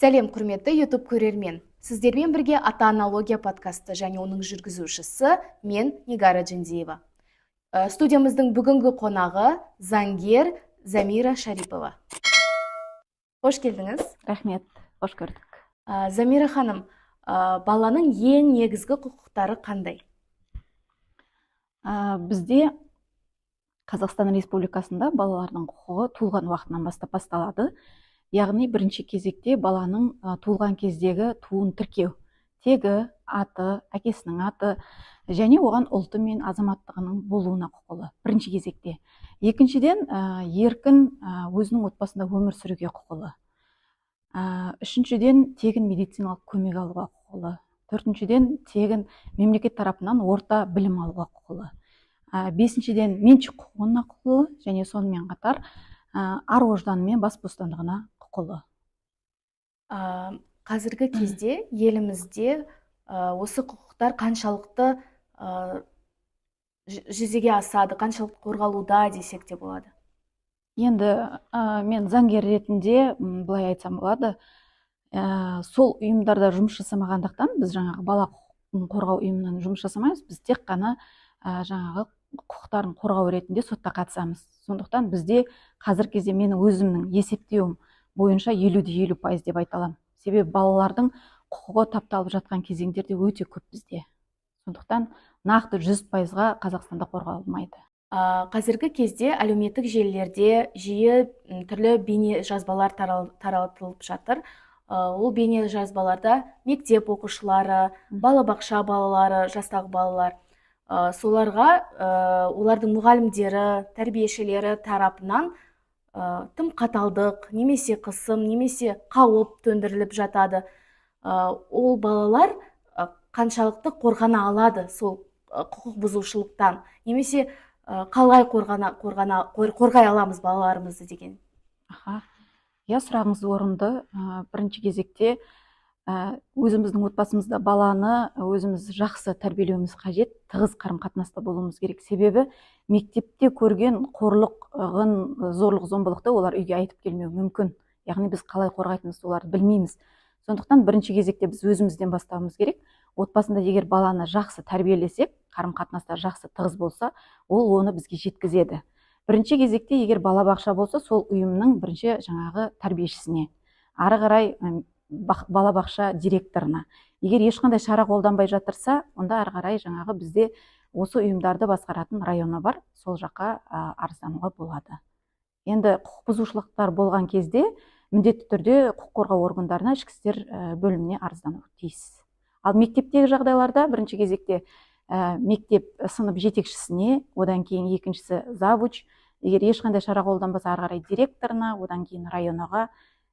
Сәлем, құрметті YouTube көрермен! Сіздермен бірге «Ата Аналогия» подкасты және оның жүргізушісі мен, Нигара Джиндиева. Студиямыздың бүгінгі қонағы заңгер Замира Шарипова. Қош келдіңіз! Рахмет, қош көрдік. Замира ханым, баланың ең негізгі құқықтары қандай? Бізде Қазақстан Республикасында балалардың құқығы туылған уақытынан бастап басталады. Яғни бірінші кезекте баланың туылған кездегі тууын тіркеу: тегі, аты, әкесінің аты және оған ұлты мен азаматтығының болуына құқылы бірінші кезекте. Екіншіден, еркін өзінің отбасында өмір сүруге құқылы. Үшіншіден, тегін медициналық көмек алуға құқылы. Төртіншіден, тегін мемлекет тарапынан орта білім алуға құқылы. Бесіншіден, меншік құқығына құқылы және сонымен қатар ар ожданы мен бас бостандығына құқылы. Қазіргі кезде елімізде осы құқықтар қаншалықты жүзеге асады, қаншалықты қорғалуда десек те болады? Енді мен заңгер ретінде былай айтсам болады. Сол ұйымдарда жұмыс жасамағандықтан, біз жаңағы бала құқығын қорғау ұйымынан жұмыс жасамаймыз, біз тек қана жаңағы құқықтарын қорғау ретінде сотта қатысамыз. Сондықтан бізде қазіргі кезде менің өзімнің есептеуім бойынша 50,50% деп айта аламын. Себебі балалардың құқығы тапталып жатқан кезеңдер де өте көп бізде. Сондықтан нақты 100%-ға Қазақстанда қорғалмайды. Қазіргі кезде әлеуметтік желілерде жиі түрлі бейне жазбалар таратылып жатыр. Ол бейне жазбаларда мектеп оқушылары, балабақша балалары, жастағы балалар, соларға олардың мұғалімдері, тәрбиешілері тарапынан тым қаталдық немесе қысым немесе қауіп төндіріліп жатады. Ол балалар қаншалықты қорғана алады сол құқық бұзушылықтан немесе қалай қорғай аламыз балаларымызды деген? Аха, иә, сұрағыңыз орынды. Бірінші кезекте өзіміздің отбасымызда баланы өзіміз жақсы тәрбиелеуіміз қажет, тығыз қарым қатынаста болуымыз керек. Себебі мектепте көрген қорлығын, зорлық зомбылықты олар үйге айтып келмеуі мүмкін. Яғни біз қалай қорғайтынымызды оларды білмейміз. Сондықтан бірінші кезекте біз өзімізден бастауымыз керек. Отбасында егер баланы жақсы тәрбиелесек, қарым қатынастар жақсы, тығыз болса, ол оны бізге жеткізеді. Бірінші кезекте егер балабақша болса, сол ұйымның бірінші жаңағы тәрбиешісіне, ары қарай балабақша директорына. Егер ешқандай шара қолданбай жатырса, онда ары қарай жаңағы бізде осы ұйымдарды басқаратын районы бар, сол жаққа арыздануға болады. Енді құқық бұзушылықтар болған кезде міндетті түрде құқық қорғау органдарына, ішкі істер бөліміне арыздану тиіс. Ал мектептегі жағдайларда бірінші кезекте мектеп сынып жетекшісіне, одан кейін екіншісі завуч, егер ешқандай шара қолданбаса, ары қарай директорына, одан кейін районоға,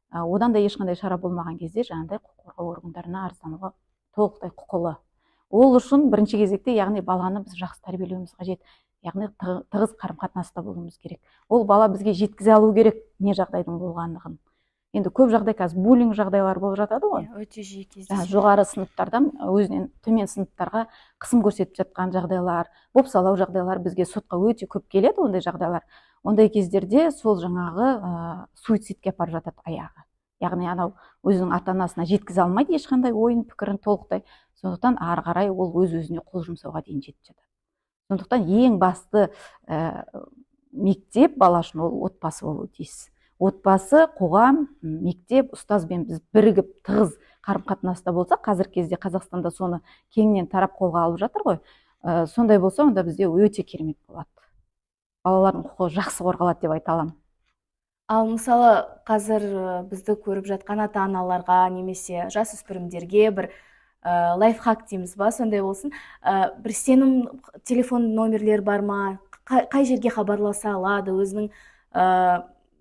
одан да ешқандай шара болмаған кезде жаңағыдай құқық қорғау органдарына арыздануға толықтай құқылы. Ол үшін бірінші кезекте, яғни баланы біз жақсы тәрбиелеуіміз қажет, яғни тығыз қарым қатынаста болуымыз керек. Ол бала бізге жеткізе алу керек не жағдайдың болғандығын. Енді көп жағдай қазір буллинг жағдайлары болып жатады ғой. Иә, өте жиі кездеседі. Жоғары сыныптардан өзінен төмен сыныптарға қысым көрсетіп жатқан жағдайлар, бопсалау жағдайлар бізге сотқа өте көп келеді ондай жағдайлар. Ондай кездерде сол жаңағы суицидке апарып жатады аяғы. Яғни анау өзінің ата анасына жеткізе алмайды ешқандай ойын, пікірін толықтай. Сондықтан ары қарай ол өз өзіне қол жұмсауға дейін жетіп жатады. Сондықтан ең басты мектеп бала үшін ол отбасы болуы тиіс. Отбасы, қоғам, мектеп, ұстазбен біз бірігіп, тығыз қарым қатынаста болсақ, қазіргі кезде Қазақстанда соны кеңінен тарап қолға алып жатыр ғой. Сондай болса, онда бізде өте керемет болады, балалардың құқығы жақсы қорғалады деп айта аламын. Ал мысалы, қазір бізді көріп жатқан ата аналарға немесе жасөспірімдерге бір лайфхак дейміз ба, сондай болсын, бір сенім телефон номерлер бар ма? Қай жерге хабарласа алады, өзінің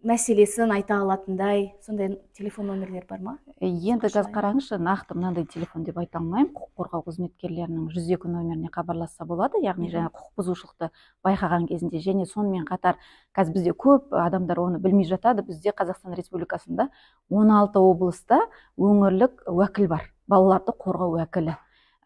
мәселесін айта алатындай сондай телефон номерлер бар ма? Енді қазір қараңызшы, нақты мынандай телефон деп айта алмаймын. Құқық қорғау қызметкерлерінің 102 номеріне хабарласса болады, яғни жаңа құқық бұзушылықты байқаған кезінде. Және сонымен қатар қазір бізде көп адамдар оны білмей жатады, бізде Қазақстан Республикасында 16 облыста өңірлік уәкіл бар, балаларды қорғау уәкілі.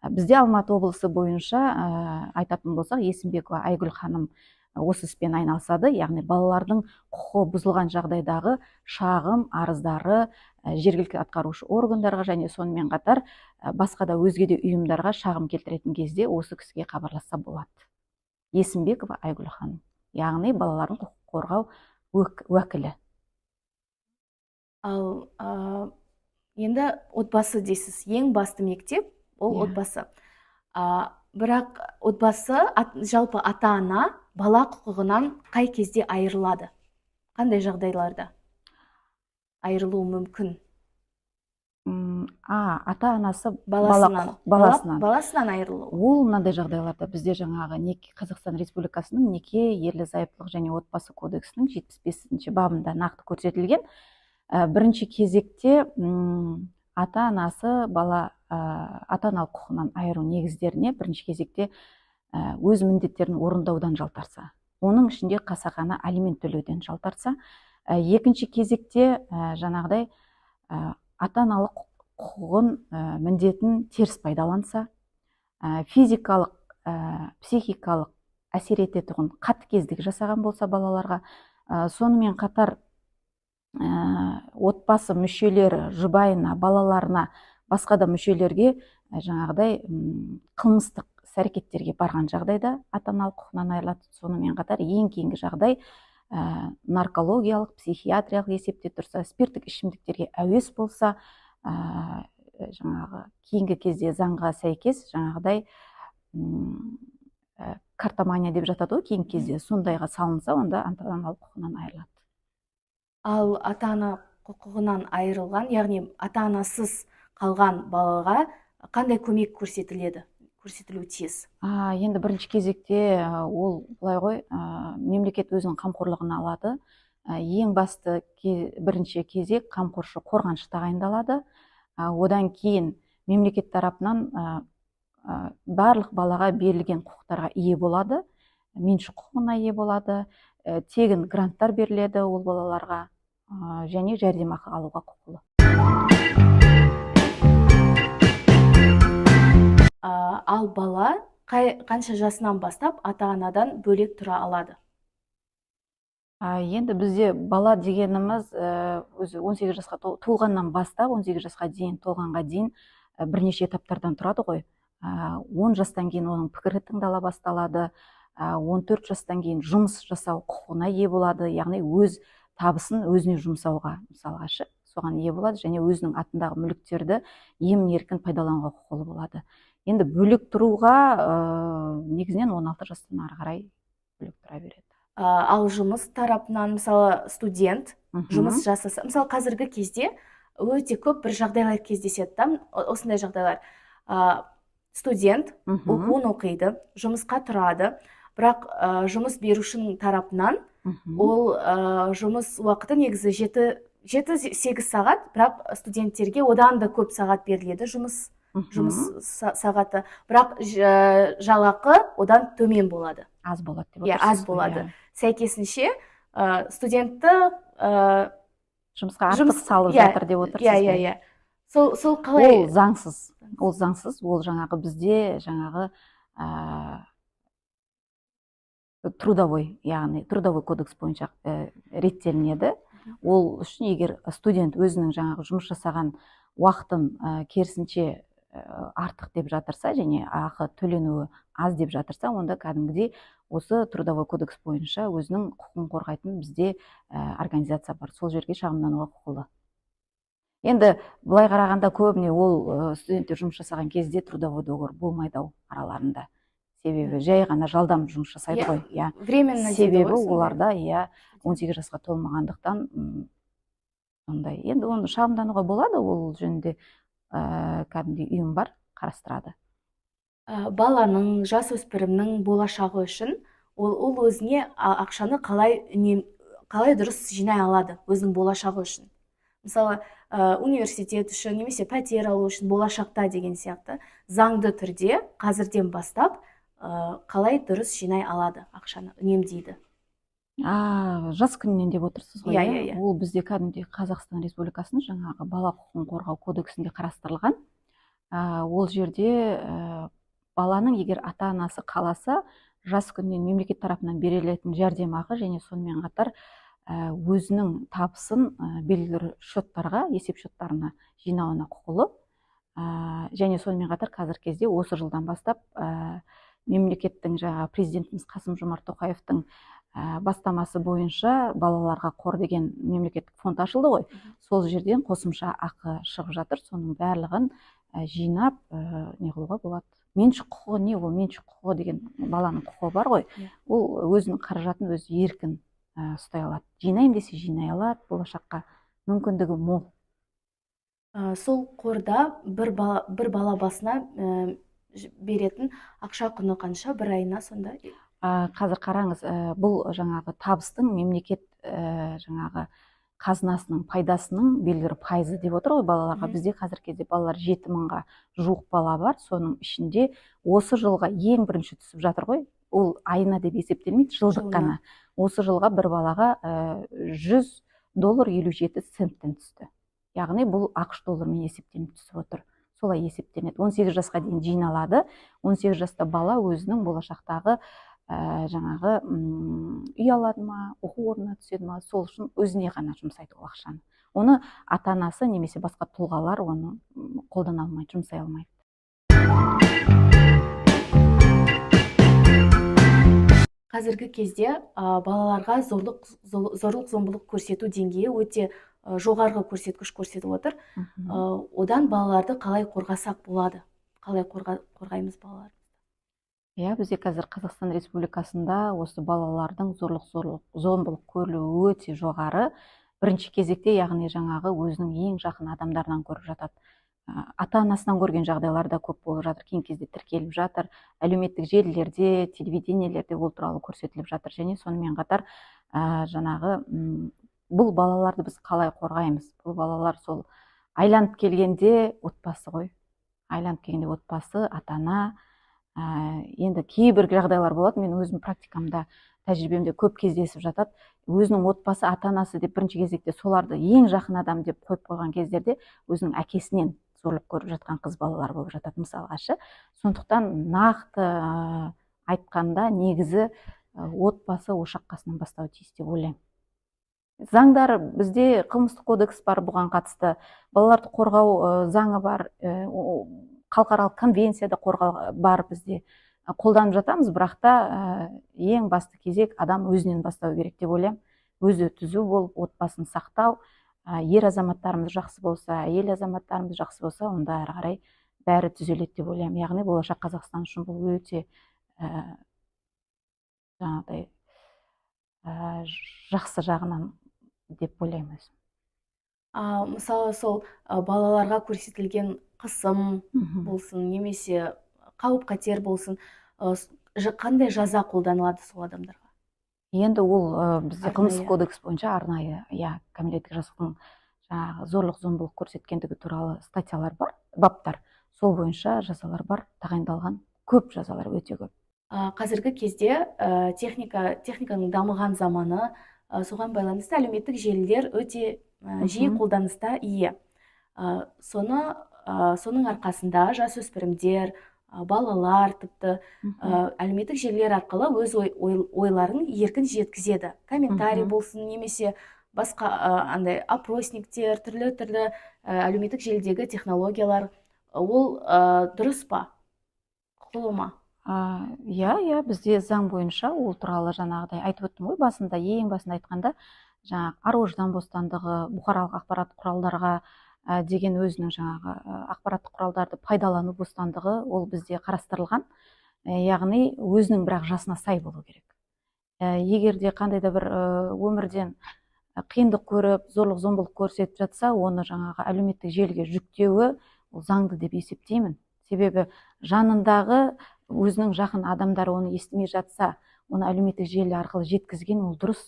Бізде Алматы облысы бойынша айтатын болсақ, Есімбекова Айгүл ханым. осы іспен айналысады. Яғни балалардың құқығы бұзылған жағдайдағы шағым арыздары жергілікті атқарушы органдарға және сонымен қатар басқа да өзге де ұйымдарға шағым келтіретін кезде осы кісіге хабарласса болады. Есімбекова Айгүл ханым, яғни балалардың құқық қорғау уәкілі. Ал енді отбасы дейсіз, ең басты мектеп ол отбасы. Бірақ отбасы, жалпы ата-ана бала құқығынан қай кезде айырылады? Қандай жағдайларда айырылуы мүмкін? Ата-анасы баласынан. Баласынан. Баласынан айырылу. Ол мынандай жағдайларда бізде жаңағы неке, Қазақстан Республикасының неке, ерлі зайыптылық және отбасы кодексінің 75-ші бабында нақты көрсетілген. Бірінші кезекте ата-анасы бала, ата-аналық құқығынан айыру негіздеріне бірінші кезекте өз міндеттерін орындаудан жалтарса, оның ішінде қасақана алимент төлеуден жалтарса, екінші кезекте жаңағыдай ата-аналық құқығын, міндетін теріс пайдаланса, физикалық, психикалық әсер ететұғын қатыгездік жасаған болса балаларға, сонымен қатар отбасы мүшелері, жұбайына, балаларына, басқа да мүшелерге жаңағыдай қылмыстық іс әрекеттерге барған жағдайда ата-аналық құқығынан айырылады. Сонымен қатар ең кейінгі жағдай, наркологиялық, психиатриялық есепте тұрса, спирттік ішімдіктерге әуес болса, жаңағы кейінгі кезде заңға сәйкес жаңағыдай картомания деп жатады ғой, кейінгі кезде сондайға салынса, онда ата-аналық құқығынан айырылады. Ал ата-ана құқығынан айырылған, яғни ата-анасыз қалған балаға қандай көмек көрсетіледі, көрсетілуі тиіс? Енді бірінші кезекте ол былай ғой, мемлекет өзінің қамқорлығына алады. Ең басты бірінші кезек қамқоршы, қорғаншы тағайындалады. Одан кейін мемлекет тарапынан барлық балаға берілген құқықтарға ие болады, меншік құқығына ие болады, тегін гранттар беріледі ол балаларға, және жәрдемақы алуға құқылы. Ал бала қанша жасынан бастап ата-анадан бөлек тұра алады? Енді бізде бала дегеніміз, өзі 18 жасқа толғаннан бастап, 18 жасқа дейін толғанға дейін, бірнеше этаптардан тұрады ғой. 10 жастан кейін оның пікірі тыңдала басталады. 14 жастан кейін жұмыс жасау құқығына ие болады, яғни өз табысын өзіне жұмсауға, мысалға шы, соған ие болады және өзінің атындағы мүліктерді емін-еркін пайдалануға құқылы болады. Енді бөлек тұруға, негізінен 16 жастан ары қарай бөлек тұра береді. Ал жұмыс тарапынан, мысалы, студент жұмыс жасаса, мысалы, қазіргі кезде өте көп бір жағдайлар кездеседі да, осындай жағдайлар. Студент оқуын оқиды, жұмысқа тұрады, бірақ жұмыс берушінің тарапынан ол жұмыс уақыты негізі жеті, сегіз сағат, бірақ студенттерге одан да көп сағат беріледі жұмыс сағаты, бірақ жалақы одан төмен болады. Аз болады деп Иә, отырсыз аз ғой, болады. иә. Сәйкесінше, студентті, жұмысқа артық жұмыс салып иә, жатыр деп отырсыз иә, иә, ғой. Иә. Сол қалай? Ол заңсыз. Ол заңсыз, ол жаңағы бізде жаңағы, трудовой, яғни трудовой кодекс бойынша, реттелінеді. Ол үшін егер студент өзінің жаңағы жұмыс жасаған уақытын, керісінше, артық деп жатырса және ақы төленуі аз деп жатырса, онда кәдімгідей осы трудовой кодекс бойынша өзінің құқығын қорғайтын бізде, организация бар, сол жерге шағымдануға құқылы. Енді былай қарағанда көбіне ол, студенттер жұмыс жасаған кезде трудовой договор болмайды ау араларында. Себебі жай ғана жалдам жұмыс жасайды ғой, иә. Временно дейді Себебі ғой сондай. оларда, иә, 18 жасқа толмағандықтан, сондай. Енді оны шағымдануға болады, ол жөнінде, кәдімгідей ұйым бар, қарастырады. Баланың, жасөспірімнің болашағы үшін ол өзіне ақшаны қалай дұрыс жинай алады өзінің болашағы үшін. Мысалы, университет үшін немесе пәтер алу үшін болашақта деген сияқты заңды түрде қазірден бастап, қалай дұрыс жинай алады ақшаны, үнемдейді. Жас күнінен деп отырсыз ғой, Иә, иә? иә, иә. Ол бізде кәдімгідей Қазақстан Республикасының жаңағы бала құқығын қорғау кодексінде қарастырылған. Ол жерде, баланың егер ата-анасы қаласа, Жас күнінен мемлекет тарапынан берілетін жәрдемақы және сонымен қатар өзінің табысын белгілі бір шоттарға, есеп шоттарына жинауына құқылы. Және сонымен қатар қазіргі кезде осы жылдан бастап мемлекеттің, жаңағы президентіміз Қасым Жомарт Тоқаевтың бастамасы бойынша «Балаларға қор» деген мемлекеттік фонд ашылды ғой. Сол жерден қосымша ақы шығып жатыр. Соның барлығын жинап, не қылуға болады. Меншік құқығы не ол? Меншік құқығы деген баланың құқығы бар ғой. Ол өзінің қаражатын өзі еркін ұстай алады, жинаймын десе, жинай алады, болашаққа мүмкіндігі мол. Сол қорда бір бала басына беретін ақша құны қанша бір айына сонда? Қазір қараңыз, бұл жаңағы табыстың мемлекет жаңағы қазынасының пайдасының белгілі бір пайызы деп отыр ғой балаларға. Бізде қазіргі кезде балалар, 7000-ға жуық бала бар. Соның ішінде осы жылға ең бірінші түсіп жатыр ғой. Ол айына деп есептелмейді, жылдық Жылына. қана. Осы жылға бір балаға 100 доллар 57 центтен түсті, яғни бұл АҚШ долларымен есептеліп түсіп отыр, солай есептелінеді. 18 жасқа дейін жиналады. 18 жаста бала өзінің болашақтағы жаңағы үй алады ма, оқу орнына түседі ма, сол үшін өзіне ғана жұмсайды ол ақшаны. Оны ата анасы немесе басқа тұлғалар оны қолдана алмайды, жұмсай алмайды. Қазіргі кезде балаларға зорлық зомбылық көрсету деңгейі өте жоғарғы көрсеткіш көрсетіп отыр. Одан балаларды қалай қорғасақ болады? Қалай қорғаймыз балаларды? Иә, бізде қазір Қазақстан Республикасында осы балалардың зорлық зомбылық көрілуі өте жоғары. Бірінші кезекте, яғни жаңағы өзінің ең жақын адамдарынан көріп жатады. Ата анасынан көрген жағдайлар да көп болып жатыр, кейінгі кезде тіркеліп жатыр, әлеуметтік желілерде, телевидениелерде ол туралы көрсетіліп жатыр. Және сонымен қатар жаңағы бұл балаларды біз қалай қорғаймыз? Бұл балалар сол айланып келгенде отбасы ғой, айланып келгенде отбасы, ата ана. Енді кейбір жағдайлар болады, мен өзім практикамда, тәжірибемде көп кездесіп жатады. Өзінің отбасы, ата анасы деп бірінші кезекте соларды ең жақын адам деп қойып қойған кездерде өзінің әкесінен зорлық көріп жатқан қыз балалар болып жатады, мысалға шы. Сондықтан нақты айтқанда, негізі отбасы ошақ қасынан бастауы тиіс деп ойлаймын. Заңдар бізде, қылмыстық кодекс бар бұған қатысты, балаларды қорғау заңы бар, халықаралық конвенцияда қорғау бар, бізде қолданып жатамыз. Бірақ та ең басты кезек адам өзінен бастау керек деп ойлаймын. Өзі түзу болып, отбасын сақтау, ер азаматтарымыз жақсы болса, әйел азаматтарымыз жақсы болса, онда әрі қарай бәрі түзеледі деп ойлаймын. Яғни болашақ Қазақстан үшін бұл өте жаңағыдай жақсы жағынан деп ойлаймын өзім. Мысалы, сол балаларға көрсетілген қысым болсын немесе қауіп қатер болсын, қандай жаза қолданылады сол адамдарға? Енді ол бізде қылмыстық Арнайы. кодекс бойынша арнайы, иә, кәмелеттік жастың жаңағы зорлық зомбылық көрсеткендігі туралы статьялар бар, баптар. Сол бойынша жазалар бар тағайындалған, көп жазалар, өте көп. Қазіргі кезде техниканың дамыған заманы, соған байланысты әлеуметтік желілер өте жиі қолданыста ие. Соның арқасында жасөспірімдер, балалар тіпті әлеуметтік желілер арқылы өз ойларын еркін жеткізеді. Комментарий болсын немесе басқа андай опросниктер, түрлі-түрлі әлеуметтік желідегі технологиялар, ол дұрыс па? Құқылы ма? Иә, бізде заң бойынша ол туралы жаңағыдай айтып өттім ғой басында, ең басында айтқанда, жаңағы ар ождан бостандығы, бұқаралық ақпарат құралдарға деген өзінің жаңағы ақпараттық құралдарды пайдалану бостандығы, ол бізде қарастырылған. Яғни өзінің бірақ жасына сай болу керек. Егер де қандай да бір өмірден қиындық көріп, зорлық зомбылық көрсетіп жатса, оны жаңағы әлеуметтік желіге жүктеуі ол заңды деп есептеймін. Себебі жанындағы өзінің жақын адамдары оны естімей жатса, оны әлеуметтік желі арқылы жеткізген ол дұрыс.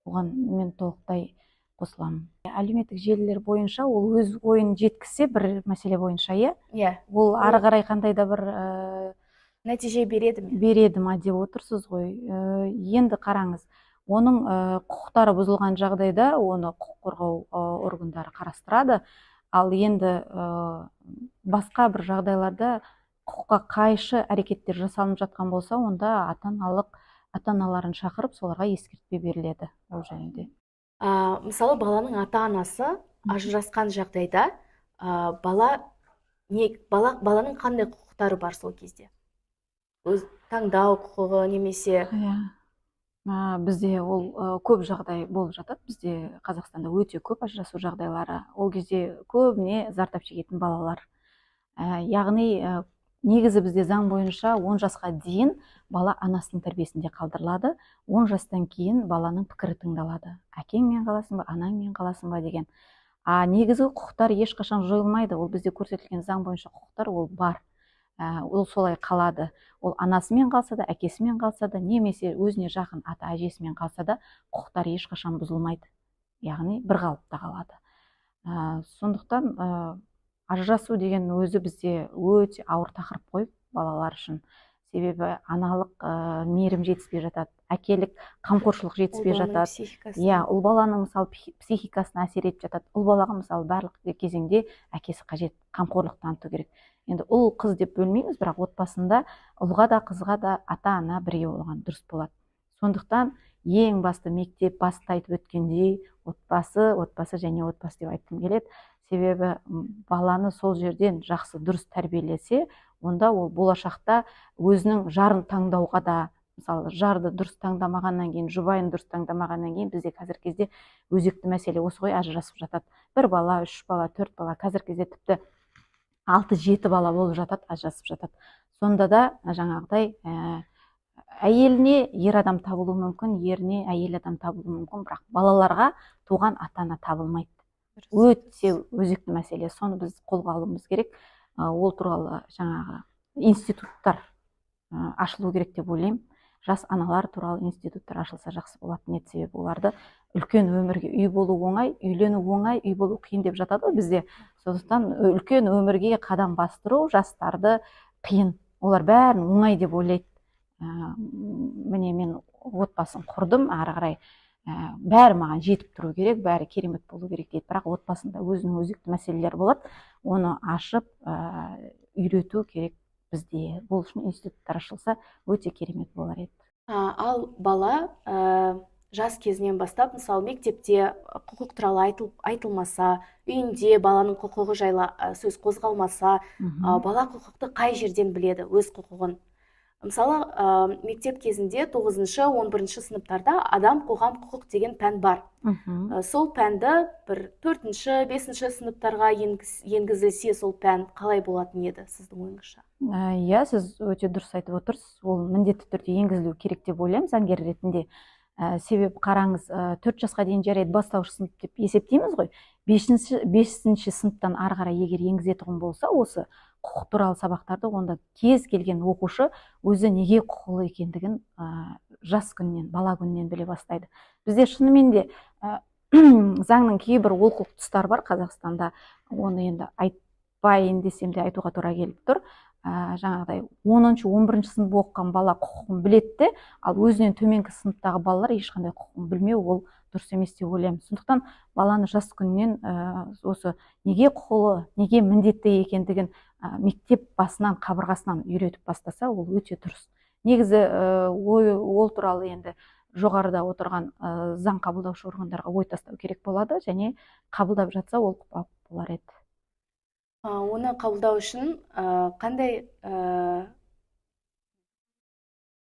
Оған мен толықтай қосыламын. Әлеуметтік желілер бойынша ол өз ойын жеткізсе бір мәселе бойынша, иә? Иә. Ол ары қарай қандай да бір нәтиже береді ме? Береді ма деп отырсыз ғой. Енді қараңыз, оның құқықтары бұзылған жағдайда оны құқық қорғау органдары қарастырады. Ал енді басқа бір жағдайларда Құқыққа қайшы әрекеттер жасалынып жатқан болса, онда ата-аналарын шақырып, соларға ескертпе беріледі ол жөнінде. Мысалы, баланың ата-анасы ажырасқан жағдайда, баланың қандай құқықтары бар сол кезде? Өз таңдау құқығы немесе Иә. Бізде ол көп жағдай болып жатады. Бізде Қазақстанда өте көп ажырасу жағдайлары. Ол кезде көбіне зардап шегетін балалар. Яғни, негізі бізде заң бойынша 10 жасқа дейін бала анасының тәрбиесінде қалдырылады. 10 жастан кейін баланың пікірі тыңдалады. Әкеңмен қаласың ба, анаңмен қаласың ба деген. А негізгі құқықтар ешқашан жойылмайды. Ол бізде көрсетілген заң бойынша құқықтар ол бар. Ол солай қалады. Ол анасымен қалса да, әкесімен қалса да, немесе өзіне жақын ата әжесімен қалса да, құқықтар ешқашан бұзылмайды. Яғни бір қалыпта қалады. Сондықтан ажырасу деген өзі бізде өте ауыр тақырып қой балалар үшін. Себебі аналық мейірім жетіспей жатады, әкелік қамқоршылық жетіспей Ұл баланың жатады. психикасына. Иә, ұл баланың мысалы психикасына әсер етіп жатады. Ұл балаға мысалы барлық кезеңде әкесі қажет, қамқорлық таныту керек. Енді ұл қыз деп бөлмейміз, бірақ отбасында ұлға да қызға да ата-ана бірге болған дұрыс болады. Сондықтан ең басты мектеп баста айтып өткендей, отбасы, отбасы және отбасы деп айтқым келеді. Себебі баланы сол жерден жақсы дұрыс тәрбиелесе, онда ол болашақта өзінің жарын таңдауға да, мысалы жарды дұрыс таңдамағаннан кейін, жұбайын дұрыс таңдамағаннан кейін бізде қазіргі кезде өзекті мәселе осы ғой, ажырасып жатады. Бір бала, 3 бала, 4 бала, қазіргі кезде тіпті 6-7 бала болып жатады, ажырасып жатады. Сонда да жаңағыдай, әйеліне ер адам табылуы мүмкін, еріне әйел адам табылуы мүмкін, бірақ балаларға туған ата-ана табылмайды. Өте өзекті мәселе, соны біз қолға алуымыз керек. Ол туралы жаңағы институттар ашылу керек деп ойлаймын. Жас аналар туралы институттар ашылса жақсы болатын еді, себебі оларды үлкен өмірге үй болу оңай, үйлену оңай, үй болу қиын деп жатады ғой бізде. Сондықтан үлкен өмірге қадам бастыру жастарды қиын. Олар бәрін оңай деп ойлайды. Міне мен отбасын құрдым, ары қарай бәрі маған жетіп тұру керек, бәрі керемет болу керек дейді. Бірақ отбасында өзінің өзекті мәселелері болады. Оны ашып, үйрету керек бізде. Ол үшін институттар ашылса өте керемет болар еді. Ал бала жас кезінен бастап, мысалы, мектепте құқық туралы айтылмаса, үйінде баланың құқығы жайлы сөз қозғалмаса, бала құқықты қай жерден біледі, өз құқығын? Мысалы, мектеп кезінде тоғызыншы, он бірінші сыныптарда адам, қоғам, құқық деген пән бар. Сол пәнді бір төртінші, бесінші сыныптарға енгізілсе, сол пән қалай болатын еді сіздің ойыңызша? Иә, сіз өте дұрыс айтып отырсыз. Ол міндетті түрде енгізілу керек деп ойлаймын заңгер ретінде. Себебі қараңыз, 4 жасқа дейін жарайды бастауыш сынып деп есептейміз ғой. Бесінші сыныптан ары қарай егер енгізетұғын болса, осы құқық туралы сабақтарды, онда кез келген оқушы өзі неге құқылы екендігін, жас күннен, бала күннен біле бастайды. Бізде шынымен де, заңның кейбір олқылық тұстары бар Қазақстанда, оны енді айтпайын десем де айтуға тура келіп тұр. Жаңағыдай оныншы, он бірінші сынып оқыған бала құқығын біледі де, ал өзінен төменгі сыныптағы балалар ешқандай құқығын білмеу ол дұрыс емес деп ойлаймын. Сондықтан баланы жас күннен, осы неге құқылы, неге міндетті екендігін, мектеп басынан, қабырғасынан үйретіп бастаса, ол өте дұрыс. Негізі, ол туралы енді жоғарыда отырған, заң қабылдаушы органдарға ой тастау керек болады, және қабылдап жатса ол құп болар еді. Оны қабылдау үшін, қандай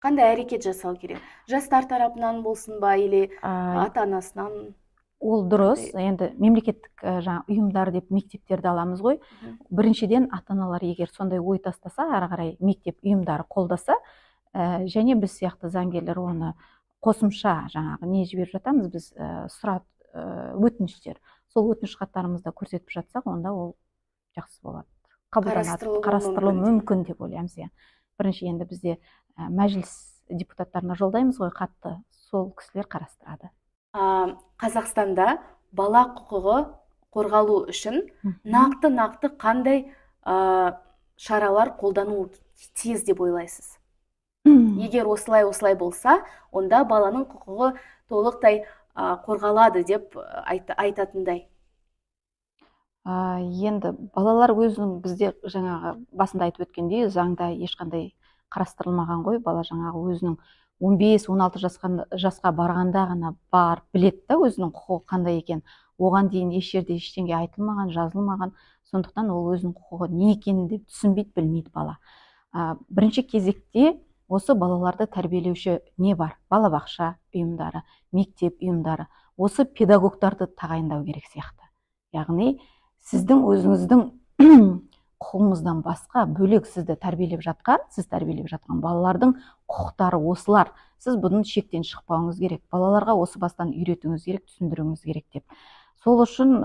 әрекет жасау керек? Жастар тарапынан болсын ба, или ата-анасынан? Ол дұрыс. Қандай? Енді мемлекеттік, жаңа ұйымдар деп мектептерді аламыз ғой. Біріншіден, ата-аналар егер сондай ой тастаса, ары қарай мектеп ұйымдары қолдаса, және біз сияқты заңгерлер оны қосымша жаңағы не жіберіп жатамыз біз, сұрап, өтініштер. Сол өтініш хаттарымызда көрсетіп жатсақ, онда ол жақсы болады. Қабылданады, Қарастырылуы қарастырылуы мүмкін. мүмкін деп ойлаймыз, иә. Бірінші енді бізде, мәжіліс депутаттарына жолдаймыз ғой хатты, сол кісілер қарастырады. Қазақстанда бала құқығы қорғалу үшін нақты-нақты қандай, шаралар қолдану тиіс деп ойлайсыз? Егер осылай-осылай болса, онда баланың құқығы толықтай, қорғалады деп айтатындай. Енді балалар өзінің, бізде жаңағы басында айтып өткендей, заңда ешқандай қарастырылмаған ғой. Бала жаңағы өзінің 15-16 жасқа барғанда ғана барып біледі да өзінің құқығы қандай екен. Оған дейін еш жерде ештеңе айтылмаған, жазылмаған. Сондықтан ол өзінің құқығы не екенін деп түсінбейді, білмейді бала. Бірінші кезекте осы балаларды тәрбиелеуші не бар? Балабақша ұйымдары, мектеп ұйымдары, осы педагогтарды тағайындау керек сияқты. Яғни сіздің өзіңіздің құқығыңыздан басқа бөлек сізді тәрбиелеп жатқан, сіз тәрбиелеп жатқан балалардың құқықтары осылар. Сіз бұның шектен шықпауыңыз керек. Балаларға осы бастан үйретуіңіз керек, түсіндіруіңіз керек деп. Сол үшін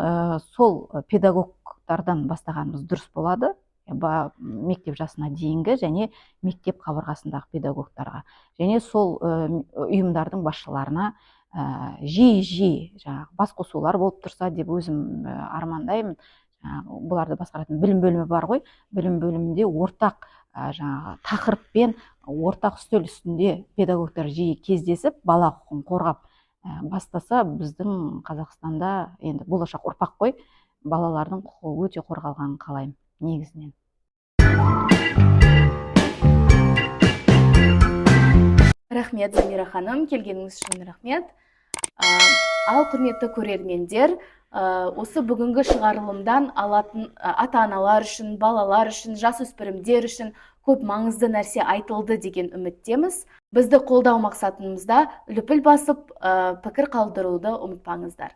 сол педагогтардан бастағанымыз дұрыс болады. Мектеп жасына дейінгі және мектеп қабырғасындағы педагогтарға және сол ұйымдардың басшыларына жиі-жиі жаңағы басқосулар болып тұрса деп өзім армандаймын. Жаңағы бұларды басқаратын білім бөлімі бар ғой, білім бөлімінде ортақ жаңағы тақырыппен ортақ үстел үстінде педагогтар жиі кездесіп, бала құқығын қорғап бастаса, біздің Қазақстанда енді болашақ ұрпақ қой, балалардың құқығы өте қорғалғанын қалаймын негізінен. Рахмет, Замира ханым, келгеніңіз үшін рахмет. Ал құрметті көрермендер, осы бүгінгі шығарылымдан алатын ата-аналар үшін, балалар үшін, жасөспірімдер үшін көп маңызды нәрсе айтылды деген үміттеміз. Бізді қолдау мақсатымызда лүпіл басып, пікір қалдыруды ұмытпаңыздар.